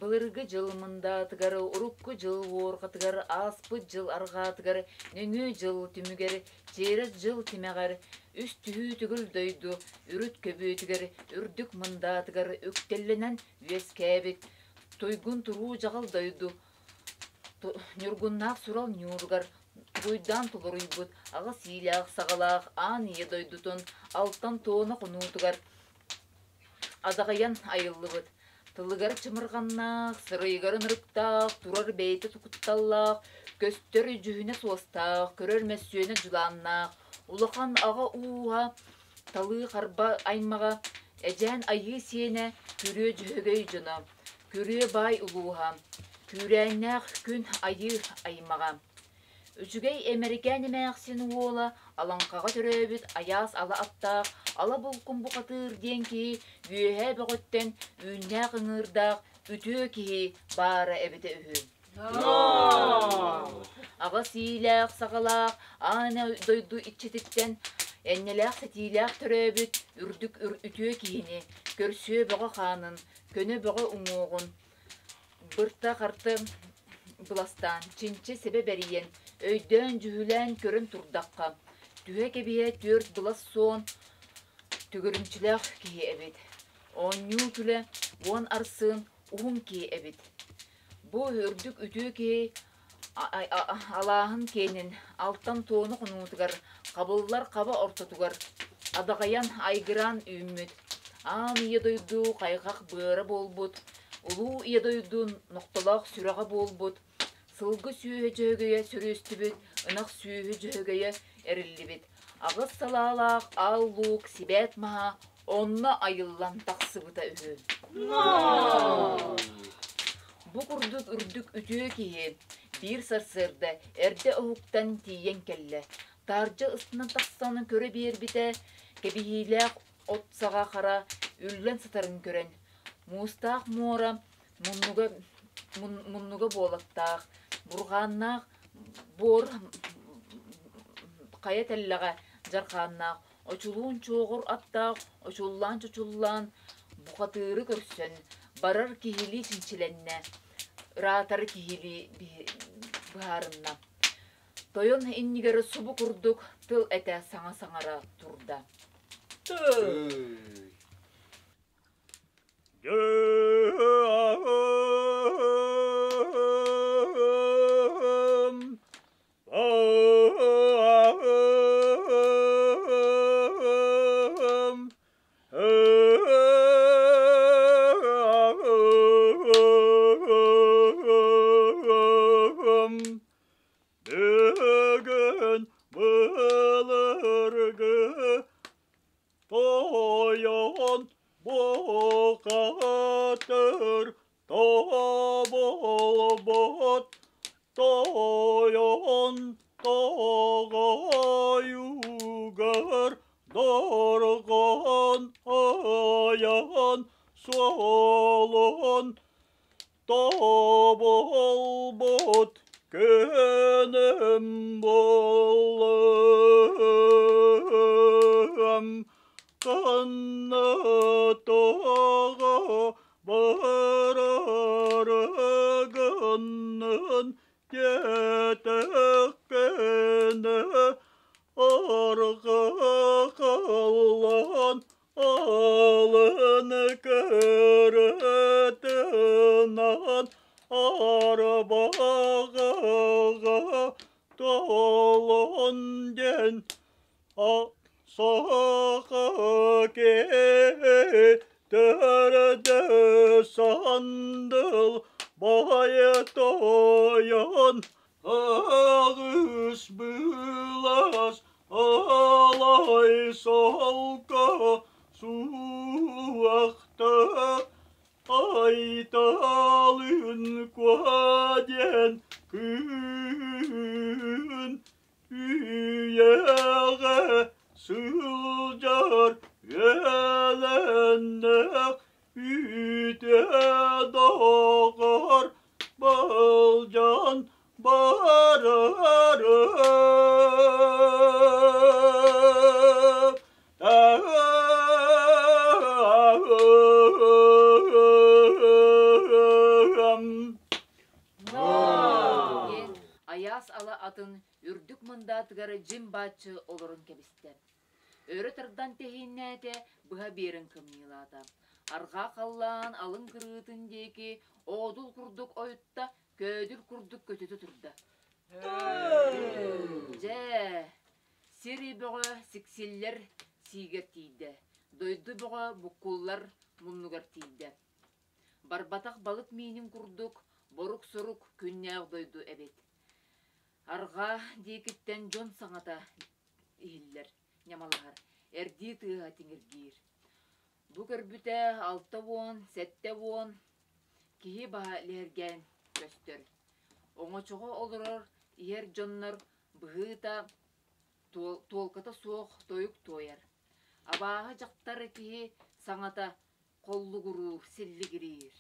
Былыргы дьыл мындаатыгар, урукку дьыл уорҕатыгар, ааспыт дьыл арҕаатыгар, нөҥүө дьыл түмүгэр, чиэрэс дьыл тимэҕэр, үс түһүү төгүл дойду үрүт көбүөтүгэр, үрдүк мындаатыгар үктэллэнэн үөскээбит туйгун туруу дьаҕал дойду Ньургуннаах сурал ньууругар тугуйдаан тулуруйбут аҕыс иилээх саҕалаах аан ийэ дойдутун алтан туона хонуутугар адаҕыйан айыллыбыт, тылыгар чымырҕаннаах, сырайыгар ынырыктаах, турар бэйэтэ кутталлаах, көстөр дьүһүнэ суостаах, көрөр мөссүөнэ дьулааннаах, улахан аҕа ууһа, талыы харба аймаҕа, эдьээн айыы сиэнэ, күрүө дьөһөгөй дьоно, күрүө баай улууһа, күүрээннээх күн айыы аймаҕа. Үчүгэй Эмэрикээн эмээхсин уола Алаҥхаҕа төрөөбүт айаас ала аттаах Ала Булкун бухатыыр диэн киһи үөһээ бөҕөттөн үүннээх ыҥыырдаах үтүө киһи баара эбитэ үһү. Аҕа сиилээх саҕалаах аан дойду иччититтэн энньэлээх-сэтиилээх төрөөбүт үрдүк үтүө киһини көрсүө бөҕө хаанын, көнө бөҕө уҥуоҕун Бырта-харты быластаан, чинчи сэбэ бэрийэн, өйдөөн-дьүһүлээн көрөн турдахха, түһэ кэбиһэ түөрт былас суон төгүрүмчүлээх киһи эбит. Оонньуу күлэ уон арсыын уһун киһи эбит. Бу үрдүк үтүө киһи алааһын киэнин алтан туону хонуутугар хабыллар хаба ортотугар адаҕайан айгыраан үүммүт, аан ийэ дойду хайҕах быара буолбут, улуу ийэ дойду нохтолоох сүрэҕэ буолбут, сылгы сүөһү дьөһөгөйө сөрүөстүбүт, ынах сүөһү дьөһөгөйө эриллибит, аҕыс салаалаах аал луук сибээт маһа онно айыллан тахсыбыта үһү. Бу курдук үрдүк үтүө киһи биир сарсыарда эрдэ уһуктан тиийэн кэллэ. Таһырдьа ыстынан тахсан көрө биэрбитэ, кэбиһиилээх от саҕа хара үллэн сытарын көрөн, муустаах муора муннуга, муннуга буолактаах, бурҕааннаах буор хайа тэллэҕэ дьархааннаах Очулуун чуоҕур аттаах очуллаан-чочуллаан бухатыыры көрсөн, барар киһилии чинчилэннэ, ыраатар киһилии быһаарынна. Тойон иннигэр субу курдук тыл этэ саҥа саҥара турда. Бүгүн былыргы тойон бухатыр тоболбот тойон тоҕойугар дорҕон айан суолун тоболбот күнүм буллум ханна тоҕо барарыгыннын диэтэххинэ арҕа халлаан алын кырытынан арбаҕаҕа толон диэн Саха киһи төрдө сандал баайа тойон аҕыс былас алай солко суохтаах айталын куа диэн күн Үйэҕэ сылдьар үөлэннэх үтүө доҕор былдьаан барарым. бааччы олорон кэбистэ. Өрө тардан тэһииннээтэ, быһа биэрэн кымньыылаата. Арҕаа халлаан алын кырыытын диэки оодул курдук ойутта, көөдүл курдук көтүтэ турда. Дьэ, сир бөҕө сиксиллэр сиигэр тиийдэ, дойду бөҕө буккуллар муннугар тиийдэ. Барбатах балык миинин курдук борук-сорук күннээх дойду эбит. Арҕаа диэкиттэн дьон саҥата иһиллэр, ньамалаһар, эрдии тыаһа тиҥиргиир. Бу көрбүтэ 60, 70 киһи баһа лиһэргээн көстөр. Оҥочоҕо олорор иһэр дьоннор быһыыта туолката суох тойук туойар. Абааһы дьахтар киһи саҥата холлугуруур, силлигириир.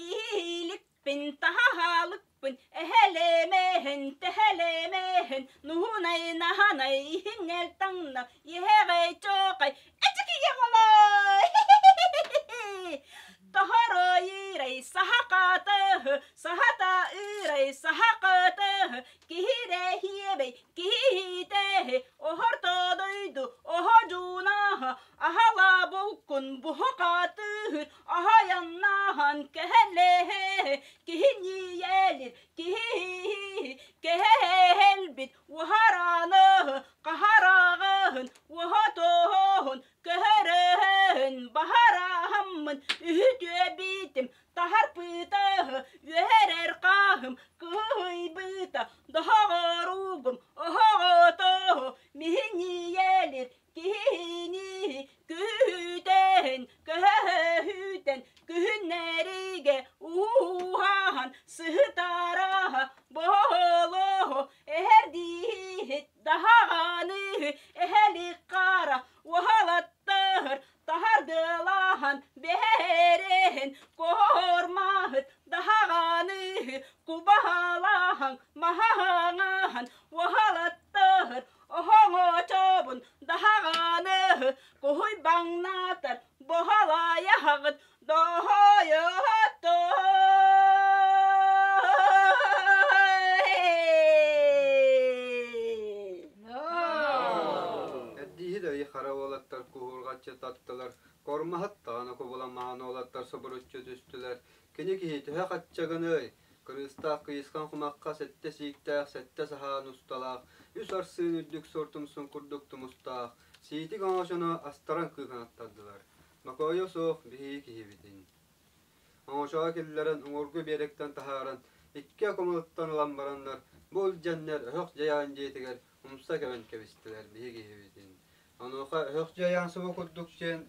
Ииликпин, таһаалыкпын, эһэлэмэһин, тэһэлэмэһин, нуһунай наһанай иһиннэл таҥна, иһэҕэй чоокай, эчикиге холой! Тоһоройирай саһакатыһы, саһата ырай саһакатыһы, киһирэһиэбэй киһитэһи, оһорто дойду, оһодьуунаһа, аһала булкун буһукатыһыр, аһаяннаһан кэһэлэһэ, киһинийэлир, киһи кэһэлбит, уһараныһы, хаһараҕыһын, уһатоһун, көһөрөһөн, баһараһаммын, үһүтүөбитим, таһарпытаһы, үһэрэр хааһым, кыһыйбыта, доһоҕоругум, оһоҕотоһу, миһинийэлир, киһини күһүтэн, көһөһүтэн, күһүннэригэ ууһаһан, сыһытараһа, боһолоһо, эһэрдииһит, даһаҕаны, эһэлик хара, уһалаттыһыр, таһардылаһан, бэһэрэһин, кормаһыт, даһаҕаны, кубаһалаһан, маһаҥаһан, уһалаттыһыр, оһоҥочобун, даһаҕаны, куһуй баҥнаатар, боһалайаһаҕыт, доһойото. Эрдииһи да хара уолаттар куһурҕаччы таттылар, кормаһыт даҕаны кубуламаһан уолаттар субуруччу түстүлэр. Кини киһи төһө хаччагыный? Кырыыстаах кыйысхан кумахха сэттэ сииктээх, сэттэ саһаан усталаах, үс арсыын үрдүк сур тумсун курдук тумустаах, сиитик оҥочону астаран кыыканаттардылар. Мокойо суох биһиги киһибитин. Оҥочоҕо киллэрэн уҥуоргу биэрэктэн таһааран, икки окумалыттан ылан бараннар, бу илдьэннэр өһөх дьайаан дьиэтигэр умса кэбэн кэбистилэр биһиги киһибитин. Онуоха өһөх дьайаан субу курдук сиэн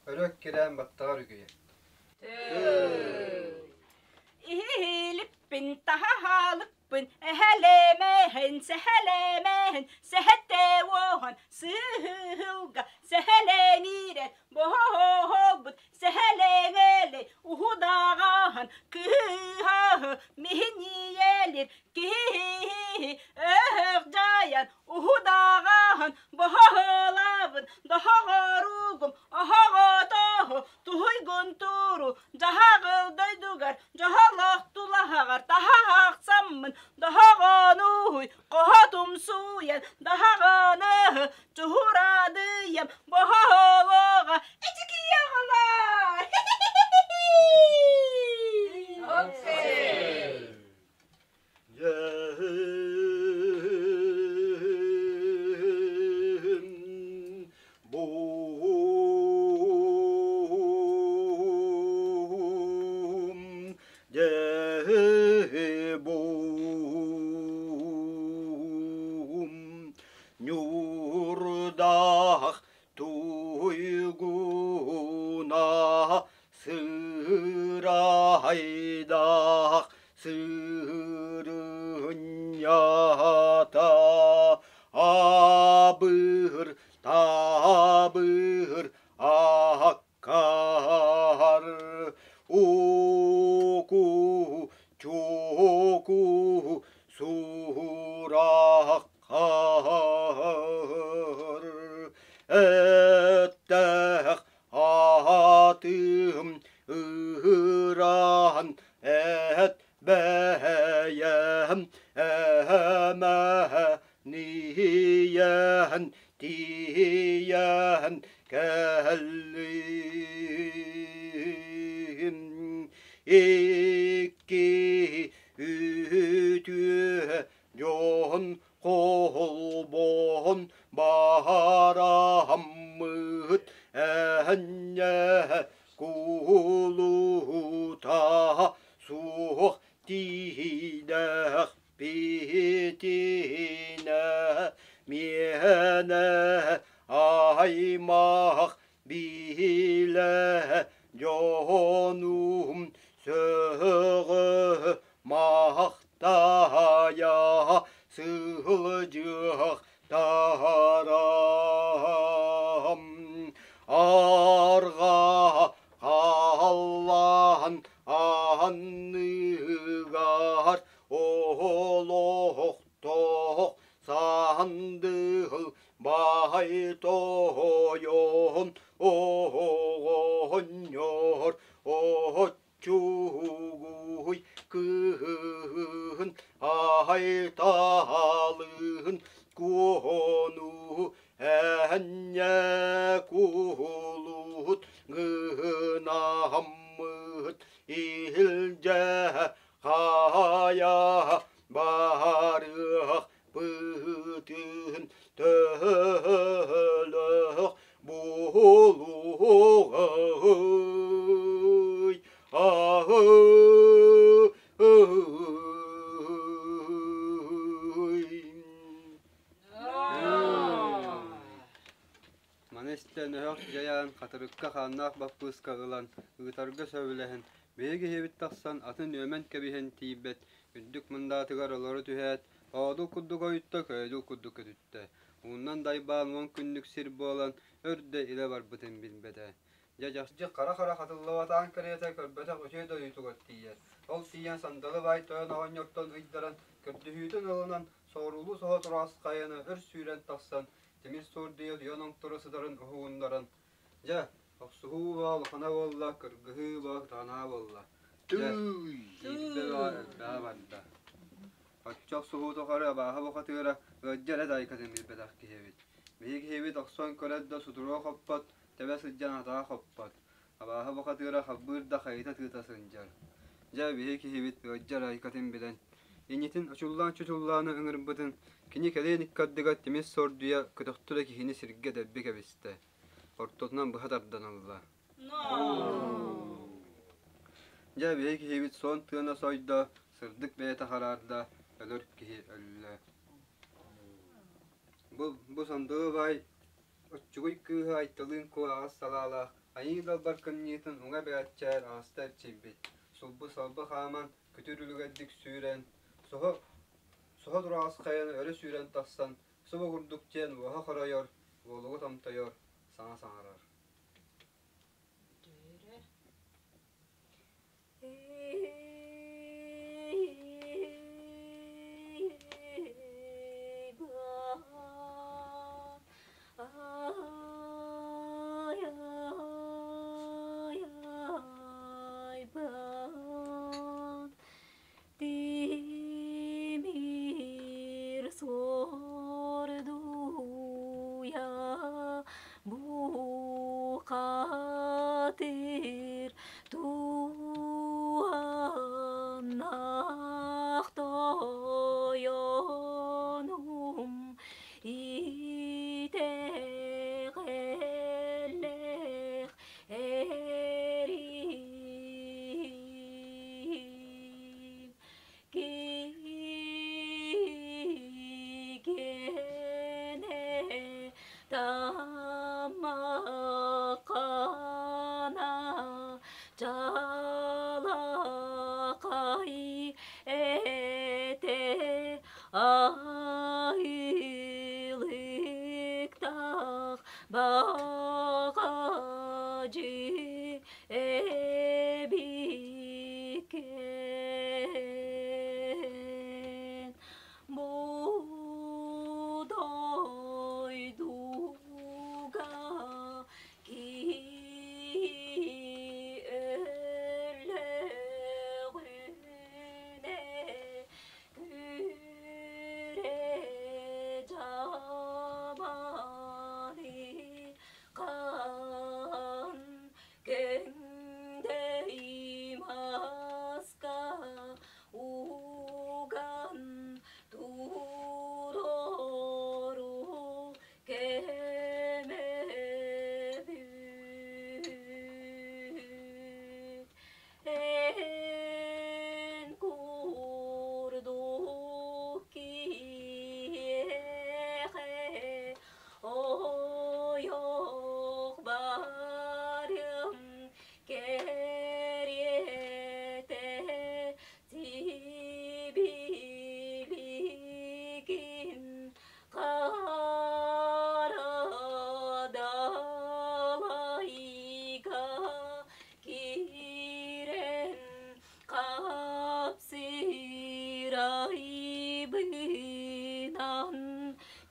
өрө эккирээн баттаҕар үкүйэ. Иһилиппин таһаалыкпын эһэлэмэһин сэһэлэмэһин сэһэтэ уоһан сыһыылга сэһэлэниирэ боһоһолбут сэһэлэҥэли уһудаҕаһан кыыһаһы миһинийэлир киһи өһөх дьайан уһудаҕаһан боһоһолабын доһоҕоругум оһоҕотоһу туһуйгун тууру дьаһаҕыл дойдугар дьоһолох тулаһаҕар таһаһахсаммын доһоҕонууһуй хоһотумсуйан даһаҕаныһы чуһурадыйам боһоһолоҕа эчикийэҕэлаа. Дьэһим буум, дьэһи буум, ньуурдаах. Нийэн тиийэн кэллим. Икки үтүө дьон холбоон баараммыт эһэнньэ кулута суох тиийдэх Биһитинэ миэнэ аймах биһилэ дьонум сөҕө махтайа сылдьыах тарам арҕаа халлаан анныгар Олохтоох саандыыл баай тоойон оҕонньор оччугуй кыыһын айтаалыын куону энньэ куулут гынааммыт иһилдьэ Хайа барыах быһыытын төһөлөөх буолуоҕай аһый Маны истэн өһөх дьайаан хатырыкка хааннаах баппыыска ылан, ыытарга сөбүлэһэн, биһиги киһибит тахсан атын үөмэн кэбиһэн тиийбэт үрдүк мындаатыгар олоро түһээт, оодул курдук ойутта, көөдүл курдук көтүттэ. Ууннан дайбаан уон күннүк сир буолан, өр да илэ барбытын билбэтэ. Дьэ дьахчы хара-хара хатыллыбатаҕын кэриэтэ көрбөтөх үтүө дойдутугар тиийэр. Ол тиийэн сандалы баай тойон оҕонньортон ыйдаран, көрдөһүүтүн ылынан, соҕуруулуу соһо тураҕас хайаны өр сүүрэн тахсан, Тимир суордуйа утуйан оҥторо сытарын уһугуннаран, дьэ, охсуһуу баа улахана буолла, кыргыһыы баа кытаанаа буолла. Дьэ, киирдэ баа элбэҕэ барда. Оччо охсуһуу тухары абааһы бухатыыра ыалдьар эрэ дайкатын билбэтэх киһи эбит. Биһиги киһибит охсон көрөр да сутуруга хоппот, тэбэ сылдьан атаҕа хоппот. Абааһы бухатыыра халбыыр да хайыта тыыта сылдьар. Дьэ, биһи киһибит ыалдьар айкатын билэн, иннитин очуллаан-чочуллааны ыҥырбытын, кини кэлиэн икки ардыгар тимир сордуйа көтөхтө да киһини сиргэ дэлби кэбистэ. Ортотунан быһа тардан ылла. Дьэ, биһи киһибит суон тыына сойдо, сырдык бэйэтэ хараарда, өлөр киһи өллө. Бу, бу сандалы баай Оччугуй кыыһы Айталыын Куо аҕыс салаалаах Айыы Далбар кымньыытын уҥа бэҕэччээр аҕыста эрчийбит, сулбу-салбы хааман, күтүр үлүгэрдик сүүрэн, соһо, соһо тураҕас хайаны өрө сүүрэн тахсан, субу курдук диэн уоһа хоройор, уолугу томтойор, саҥа саҥарар. Тимир суордуйа бухатыр туһа.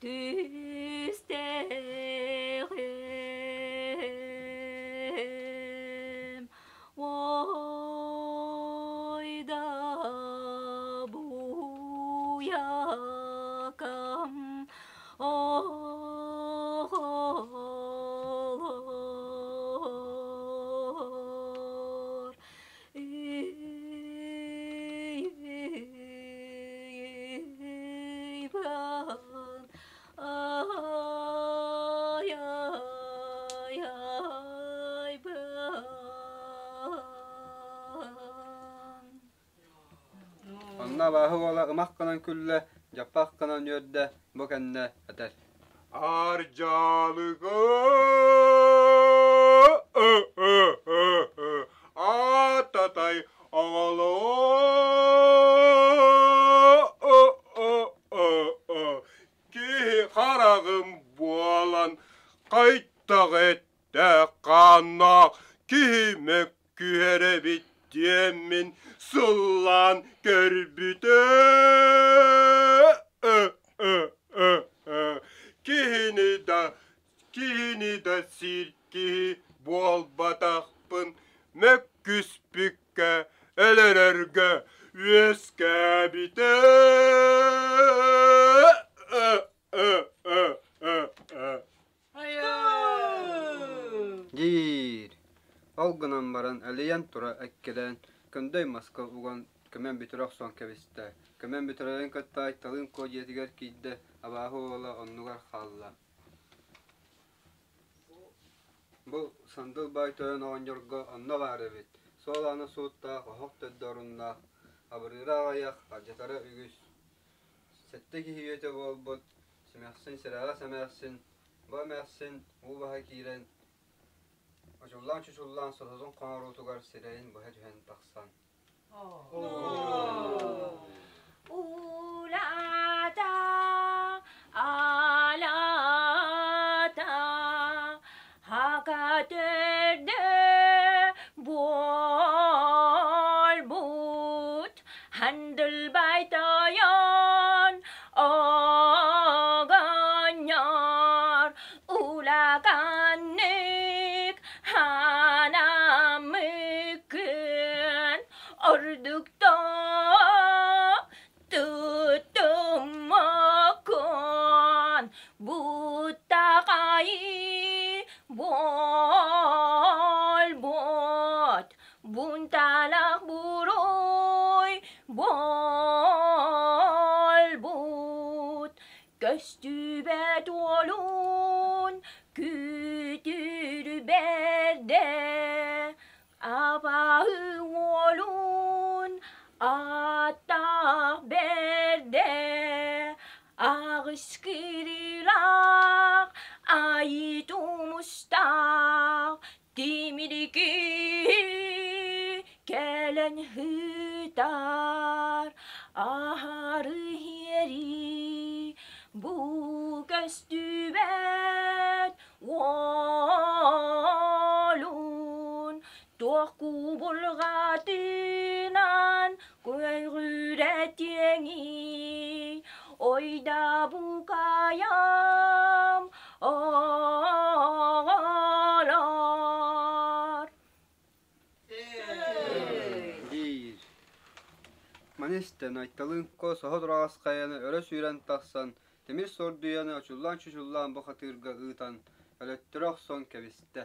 Түстэҕим ой да буйакам оҕолор Онно абааһы уола ымах гынан күллэ, дьаппах гынан үөрдэ, бу кэннэ этэр: Ардьалыга аататай киһи хараҕым буолан хайтах этте хааннаах киһи мөккүһэрэбит диэммин сыллаан көрбүтэ киһини да киһини да сиир киһи буолбатахпын мөккүспүккэ өлөрөргө үөскээбитэ Диир. Ол гынан баран элийэн тура эккирээн, көндөй маска уган көмөн бүтэрэ охсон кэбистэ. Көмөн бүтэрэрин кытта Айталыын Куо дьиэтигэр киирдэ, абааһы уола оннугар хаалла. Бу Сандал баай тойон оҕонньорго онно баар эбит, суол аана сууттаах, оһох төрдө оруннаах, абырыыра аҕыйах, алдьатара үгүс. Сэттэ киһи үйэтэ буолбут, симэхсин сирэҕэс эмээхсин, бу эмээхсин уу баһа киирэн, очуллаан-чучуллаан сототун хоҥоруутугар сирэйин быһа түһэн тахсан Улаата, алаата, хака төрдө буолбут, хандылбай тойон оҕонньор улаканнык хаанаммыккын ордукто тутуммуккун буттаҕайы буолбут бунталах буруй буолбут Көстүбэт уолун күтүр бэрдэ, абаһы уолун ааттаах бэрдэ, аҕыс кырыылаах айыы тумустаах тимирики кэлэн ыытар аһары иэри бу көстүбэт уолун туох кубулҕатынан көйгүрэтиэҥий ойда букайам оҕолор Диир. Маны истэн Айталыын Куо соһо тураҕас хайаны өрө сүүрэн тахсан, тимир суордуйаны очуллаан-чучуллаан бу хатыырга ыытан, өлөттөрө охсон кэбистэ.